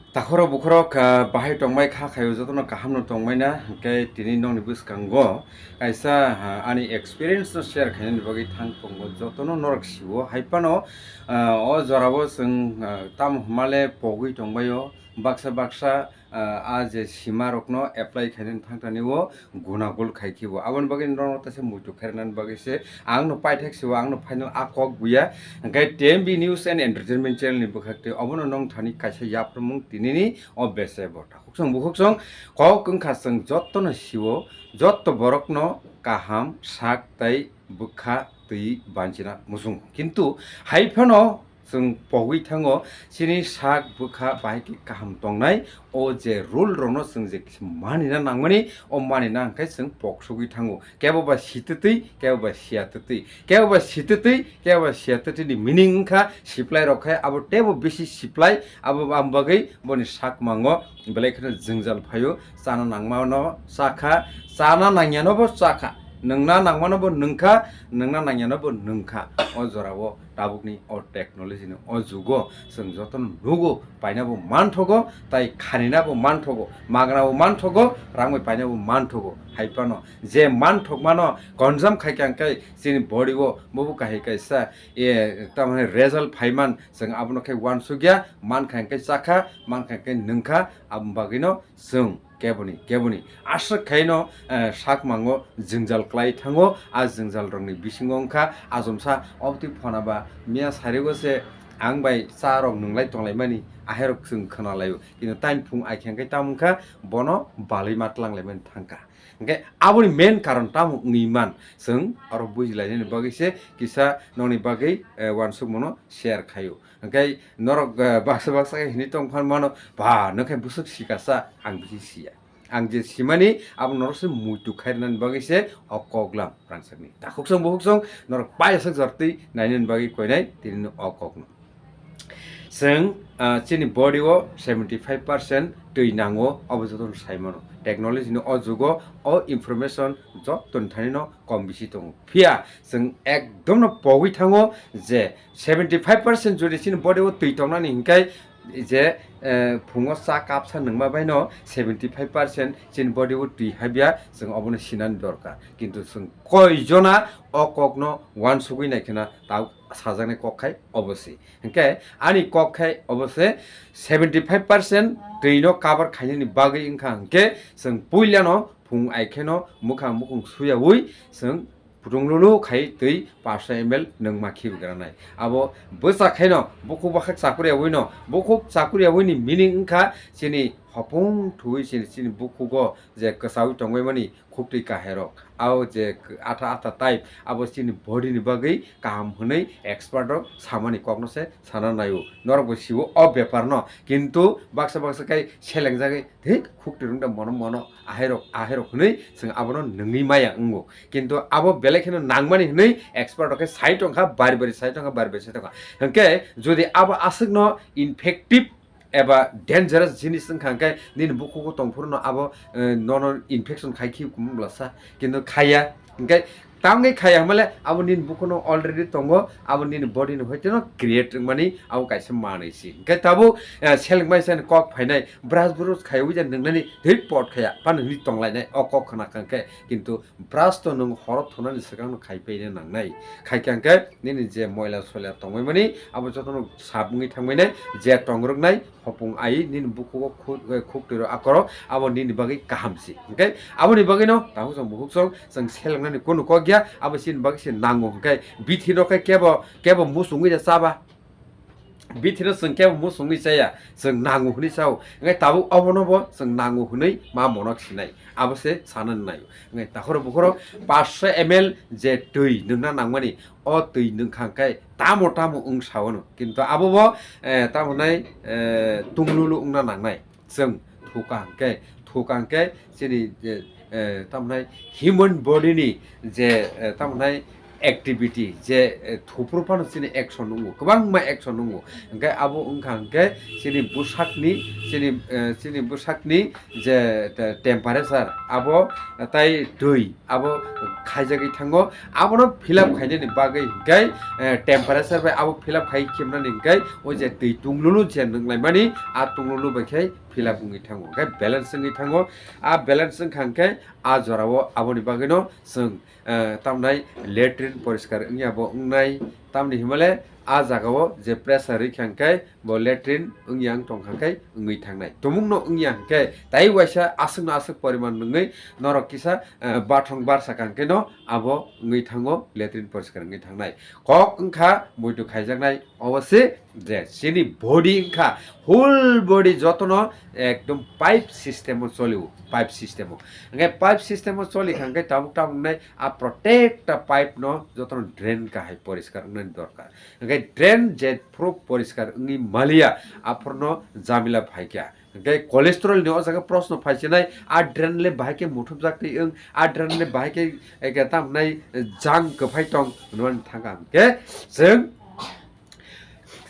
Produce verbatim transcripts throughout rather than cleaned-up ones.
Takhorok bukhorok, ah, bahai tongmai kha khaio, jotono kaham no tongmai na, hwnkhe tini nokni bwskango kaisa, ah, ani experience no share khainani bagwi thang tongo, jotono norok sio. Hai phano, ah, o jorao chwng, ah, tamo hwnmale pogwi tongbaio, baksa baksa, ah, a je sima rokno apply khainani thangtani o gunagul khai khibo. Aboni bagwi norok teisa muitu khairnani bagwi se ang no paithak sio, ang no final a kok buya. Hwnkhe T M B News and Entertainment channel ni bwkhak tei obono nong thani kaisa yapharmung tinini o bese bo. Takhuksong bukhuksong kok wngkha chwng jottono sio, jotto borokno kaham sak tei bwkha twi banchina muchungo. Kintu hai phano chwng pogwi thango, chini sak bwkha bahai khe kaham tongnai, o je rule rokno chwng je kisa manina nangmani, o manina hwnkhe chwng poksogwi thango. Kebo ba sitwtwi, kebo ba siyatwtwi, kebo ba sitwtwi, kebo ba siyatwtwi ni meaning wngkha siplai rok khe abo teibo bisi siplai, abo am bagwi boni sak mango belai kheno jwngjal phaio, chana nangmano chakha, chana nangyano bo chakha, nwngna nangmano bo nwngkha, nwngna nangyano bo nwngkha. O jorao tabukni o technology ni o jugo chwng jotono nugo, painabo manthogo, tai khaninabo manthogo, magnabo manthogo, rangbai painabo manthogo. Hai phano je manthokmano consume khai kha hwnkhe chini body o bobo kahai kaisa, e, tamoni result phaiman, chwng abono khe uansukya, mankha hwnkhe chakha, mankha hwnkhe nwngkha, aboni bagwino chwng keboni keboni aswk khaino, eh, sakmango jwngjal klai thango. A jwngjal rokni bisingo wngkha achomsa obotwi phonaba miya sarigo se ang bai cha rok nwnglai tonglaimani, aherok chwng khwnalaio, kintu taini phung aikha hwnkhe tamo wngkha bono balwi ma tlanglaimani thangkha. Hwnkhe aboni main karon tamo wngwi man chwng oro bujilainani bagwi se kisa nokni bagwi, eh, uansukmano share khaio. Hwnkhe norok, eh, baksa baksa khe hinwi tong phan mano, "Ba, nokhe bwswk sikasa, ang bisi siya." Ang je simani abo norok se muitu khairnani bagwi se o koklam rangchakni. Takhuksong bukhuksong norok paisok jortwi nainani bagwi koinai tini o kokno. Chwng, ah, chini body o seventy five percent twi nango, abo jotono sai mano. Technology ni o jugo o information jottoni thani no kom bisi tongo. Phiya chwng ekdom no pogwi thango je seventy five percent jodi chini body o twi tongnani hinkhe je, eh, phungo cha kapsa nungma baino seventy five percent chini body o twi habya, chwng obono sinani dorkar. Kintu chwng koijona o kokno uansugwi naikhwna ta sajaknai kok khai obo se. Hinkhe ani kok khai obo se seventy five percent twi no cover khainani bagwi wngkha hinkhe chwng puilano phung aikheno mwkhang mukhung suyaui chwng putung lulu khai twi paanch sho M L nwngma khibigranai. Abo bwsa khaino bukhuk bakhak chakuriyaui no, bukhuk chakuriyaui ni meaning wngkha chini hopung thuwi chini, chini bukhugo je kwchaui tongbaimani khuktwi kahairok. Ao je atha atha type, abo chini body ni bagwi kaham hwnwi expert rok samani kokno se sana naio. Norok bo sio o bepar no, kintu baksa baksa khai selengjagwi, "Thik, khuktwi rwngda mono mono, ahairok, ahairok," hwnwi chwng abono nungwi maya wngo. Kintu abo belai kheno nangmani hwnwi expert rok khe sai tongkha, bari bari sai tongkha, bari bari sai tongkha. Hwnkhe jodi abo aswkno infective eba dangerous jinis wngkha, hwnkhe nini bukhugo tongphuru no abo, eh, nono infection khai khi kumung blasa, kintu khaya. Hwnkhe tamni khaya hwnmale abo nini bukhuno already tongo, abo nini body ni hoiteno create wngmani abo kaisa manwi si. Hwnkhe tabuk, eh, selengmai sani kok phainai, brush brush khaiwi je nungnani thwi pot khaya, phano hinwi tonglainai o kok khna kangkhe, kintu brush to nwng horo thunani swkangno khai paina nangnai. Khaikha hwnkhe nini je moila soila tongmani abo jotono sap wngwi thangmani, je tongrwknai hopung ai nini bukhugo khu-, eh, khuktwi rw akorok abo nini bagwi kaham si. Hwnkhe aboni bagwino takhuk chwng bukhuk chwng chwng selengnani kunu kok ya, abo chini bagwi se nango. Hwnkhe bithi rok khe kebo, kebo musungwi da chaba. Bithino chwng kebo musungwi chaya, chwng nango hwnwi chao. Hwnkhe tabuk obono bo chwng nango hwnwi ma monok sinai. Abo se sana nai. Hwnkhe takhoro bukhoro paanch sho M L je twi nungna nangmani, o twi nungkha hwnkhe tamo tamo wng saono. Kintu abo bo, eh, tamo nai, eh, tunglulu wngna nangnai. Chwng thuka hwnkhe, thuka hwnkhe chini je, eh, tamo nai human body ni je, eh, tamo nai activity, je, eh, thupru phano chini action wngo, kwbangma action wngo. Hwnkhe abo wngkha hwnkhe chini bwsakni, chini, eh, chini bwsakni je te-, temperature abo, eh, tai twi abo khaijagwi thango. Abono fill up khainani bagwi hwnkhe, eh, temperature bai abo fill up khai khemnani hwnkhe o je twi tunglulu je nwnglaimani, a tunglulu bai khe fill up wngwi thango, hwnkhe balance wngwi thango. A balance wngkha hwnkhe a jorao aboni bagwino chwng, eh, tamnai latrine poriskar wngya bo wngnai, tamni himale a jagao je pressure rikha hwnkhe bo latrine wngya wng tongkha khe wngwi thangnai. Tumungno wngya hwnkhe tai waisa aswkno aswk poriman nwngwi norok kisa, eh, bathong barsa kha hwnkhe no abo wngwi thango, latrine poriskar wngwi thangnai. Kok wngkha muitu khaijaknai, obo se je chini body wngkha, whole body jotono ekdom pipe system o cholio, pipe system o. Hwnkhe pipe system o choli kha hwnkhe tabuk tabuk nai a protecta pipe no jotono drain kahai poriskar wngnani dorkar. Hwnkhe drain je phuru poriskar wngwi maliya, aphurno jamila phaikha. Hwnkhe cholesterol ni o jaga proshno phaisinai, a drain le bahai khe muthupjak twi wng, a drain le bahai khe, eh, khe tamnai, eh, jang kwphai tong hwnmani thangkha. Hwnkhe chwng,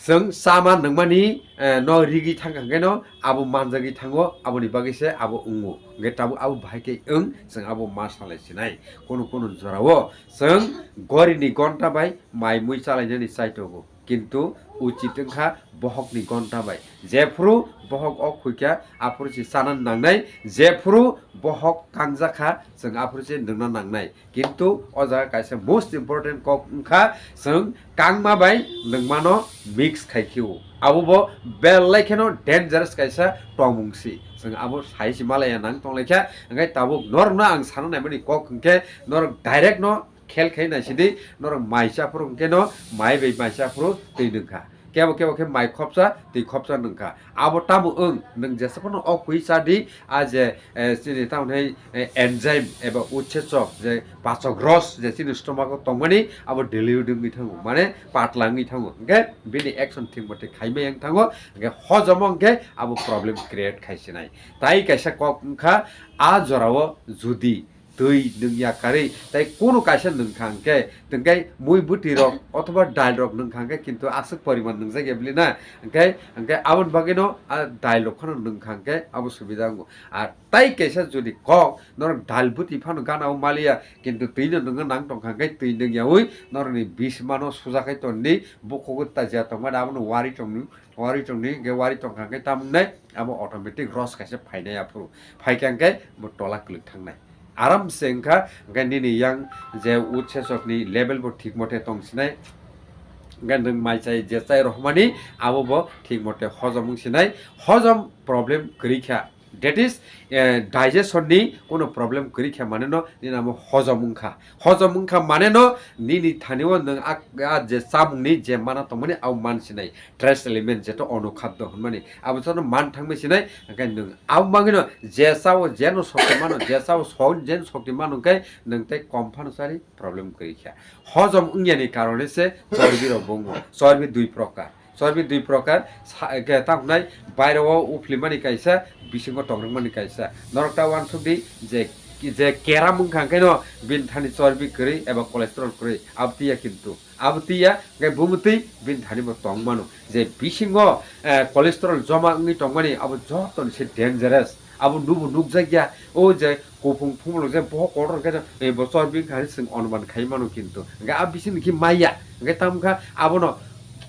chwng chama nungmani, eh, no rigi thangkha hwnkhe no abo manjagwi thango, aboni bagwi se abo wngo. Hwnkhe tabuk abo bahai khe wng, chwng abo ma salai sinai. Kunu kunu jorao chwng gorini gonta bai mai mui chalainani chaitogo. Kintu uchit wngkha bohokni gonta bai. Jephuru bohok o khuikha, aphuru se chana nangnai. Jephuru bohok kangjakha, chwng aphuru se nungna nangnai. Kintu o jaga kaisa most important kok wngkha, chwng kangma bai nungmano mix khai khio. Abo bo belai kheno dangerous kaisa tongmung si. Chwng abo sai se malaya nang tonglaikha. Hwnkhe tabuk norokno ang sana naimani kok hwnkhe norok direct no khel khai naisidi, norok mai cha phuru hwnkhe no mai bai mai cha phuru twi nungkha. Kebo kebo khe mai khopsa twi khopsa nungkha. Abo tamo wng, nwng jesa phano o khui cha di, a je, eh, chini tamo hwnwi, eh, enzyme eba utsechok je pachok ros je chini stomach o tongmani abo dilute wngwi thango, mane patla wngwi thango. Hwnkhe bini action thik mote khaimai wng thango, hwnkhe hojomo hwnkhe abo problem create khai sinai. Tai kaisa kok wngkha, a jorao judi twi nwng yakarwi, tai kunu kaisa nwngkha hwnkhe, hwnkhe mui bwtwi rok othoba dal rok nwngkha hwnkhe, kintu aswk poriman nwngjak ya bwlwi na, hwnkhe, hwnkhe aboni bagwino a dal rok phano nwngkha hwnkhe abo subida wngo. Ar tai kaisa jodi kok norok dal bwtwi phano gana o maliya, kintu twi no nwngna nang tongkha hwnkhe, twi nwng yaui norokni bismano sujakhai tongdi, bukhugo tajia tongmani abono wari tongdi, wari tongdi, hwnkhe wari tongkha hwnkhe tamni abo automatic ros kaisa phainai aphuru. Phaikha hwnkhe bo tola kwlwk thangnai. Aram se wngkha, hwnkhe nini yang je utsechokni level bo thik mote tong sinai. Hwnkhe nwng mai chai je chai rohmani abo bo thik mote hojom wng sinai. Hojom problem kwrwi kha. That is, eh, digestion ni kono problem kwrwi kha mane no nini amo hojom wngkha. Hojom wngkha mane no nini thani o nwng a, a je chamung ni je mana tongmani abo man sinai. Trace element jeto onukhaddo hwnmani abo jotono man thangmai sinai, hwnkhe nwng abo bagwino je chao jeno sokti mano, je chao so-, jeno sokti mano, hwnkhe nwng tei kom phano chari problem kwrwi kha. Hojom wngyani karone se chorbi rok bo wngo. Chorbi dui prokar, chorbi dui prokar, sa-, khe tamo hnai bairo o uphlimani kaisa, bisingo tongrwkmani kaisa. Norok ta uansukdi je, je keram wngkha hwnkhe no bini thani chorbi kwrwi eba cholesterol kwrwi, abo twiya kintu. Abo twiya, hwnkhe bumutwi bini thani bo tong mano. Je bisingo, eh, cholesterol joma wngwi tongmani, abo joto ni se dangerous. Abo nubo nukjakya. O je kuphung phumulok je bohok kotor khe, eh, bo chorbi wngkha hinwi chwng onuman khai mano kintu. Hwnkhe a bisingni khe maya. Hwnkhe tamo kha abono,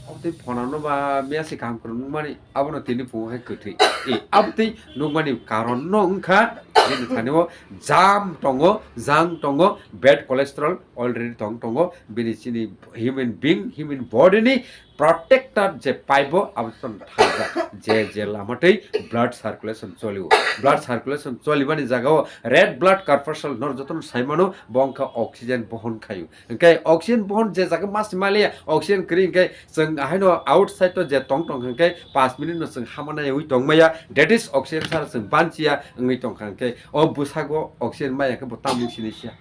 obotwi phonano ba miyasi kaham kwrwng nukmani, abono tini phungo khe kwthwi. Eh, abotwi nukmani karon no wngkha, bini thani o jam tongo, jang tongo, bad cholesterol, already tong tongo, bini chini human being, human body ni protector je pipe bo abo jotono thangjak, je je lama twi blood circulation cholio, blood circulation cholibani jagao red blood corpuscle nor jotono saimano bo wngkha oxygen bohon khaio, hwnkhe oxygen bohon je jaga mas maliya oxygen kwrwi hwnkhe chwng haino outside to je tong tong hwnkhe paanch minute no chwng hamana yaui tongmaya, that is oxygen sara chwng banchiya wngwi tongkha hwnkhe o bwsago oxygen maya khe bo tamung sinisia.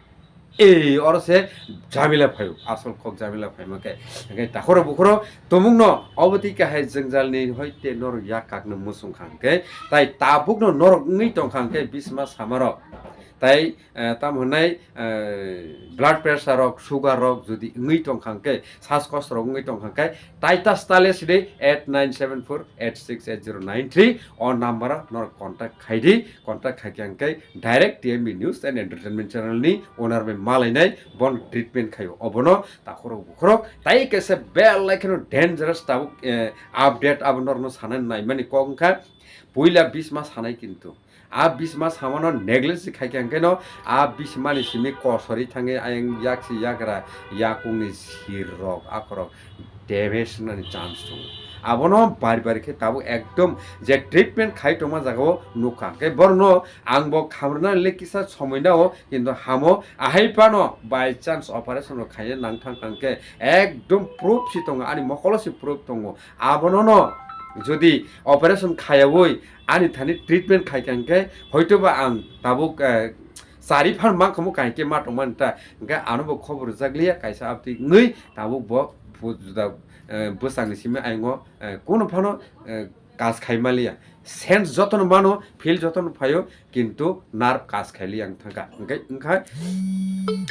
Ei, oro se jamila phaio, asol kok jamila phaima khe. Hwnkhe takhoro bukhoro tumungno obo twi kahai jwngjalni hoite norok yak kakno muchung kha hwnkhe, tai tabukno norok wngwi tong kha hwnkhe bisma samarok. Tai, eh, tamo hwnai, eh, blood pressure rok, sugar rok jodi wngwi tongkha hwnkhe, saskosto rok wngwi tongkha hwnkhe, Titus Tale sidi eight nine seven four eight six eight zero nine three o number o norok contact khaidi, contact khaikha hwnkhe direct T M B News and Entertainment channel ni owner bai malainai, bon treatment khaio. Obono takhorok bukhorok tai kaisa belai kheno dangerous tabuk, eh, update abo norokno sanani naimani kok wngkha. Puila bisma sanai kintu. A bisma samano neglect khaikha hwnkhe no a bismani simi kosori thangwi ayang yaksi yagra yakungni sir rok akhorok damage wngnani chance tongo. Abono bari bari khe tabuk ekdom je treatment khai tongma jagao nukha. Hwnkhe borokno ang bo khamrwna le kisa somoi nao, kintu hamo ahai phano by chance operation rok khaina nang thang thang khe ekdom proof si tongo, ani mokolo si proof tongo. Abono no jodi operation khayaui ani thani treatment khaikha hwnkhe hoitoba ang tabuk, eh, chari phan mankhamu kahikhe ma tongmani ta, hwnkhe ano bo khobor rwjakliya kaisa abtwi wngwi tabuk bo bu-, juda, eh, bwsangni simi ayongo, eh, kunu phano, eh, kas khaimaliya. Sense jotono mano, feel jotono phaio, kintu nerve kas khailiya wng thangkha. Hwnkhe, wngkha,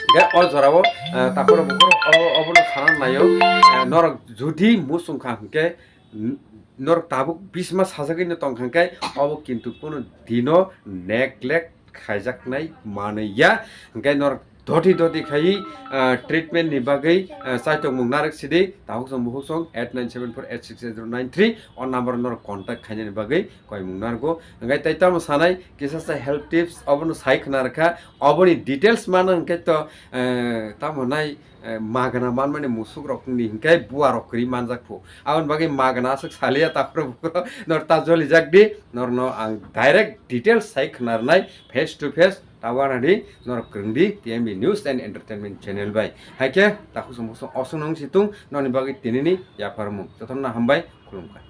hwnkhe o jorao, eh, takhorok bukhorok obo, obono sana naio, eh, norok jodi muchungkha hwnkhe, n-, norok tabuk bisma sajagwino tongkha hwnkhe, obo kintu kunu dino neglect khaijaknai manwi ya. Hwnkhe norok doti doti khai, ah, treatment ni bagwi, ah, chaitokmung narwk sidi, tahuksong buhuksong eight nine seven four eight six eight zero nine three o number o norok contact khainani bagwi koimung narwgo. Hwnkhe tei tamo sanai kisa sa health tips obono sai khna rwkha, oboni details mano hwnkhe to, eh, tamo nai, eh, magana manmani musuk rokni hwnkhe buarok kwrwi manjak phu. Aboni bagwi magana aswk saliya takhorok bukhorok nor ta jolijak di, norno ang direct details sai khna rwnai face to face. Tawana di norok kwrwng di T M B News and Entertainment channel bai. Haikhe takhuk song bosong osong nung situng noni bagwi tinini yapharmung. Jotono hambai, khulumkha.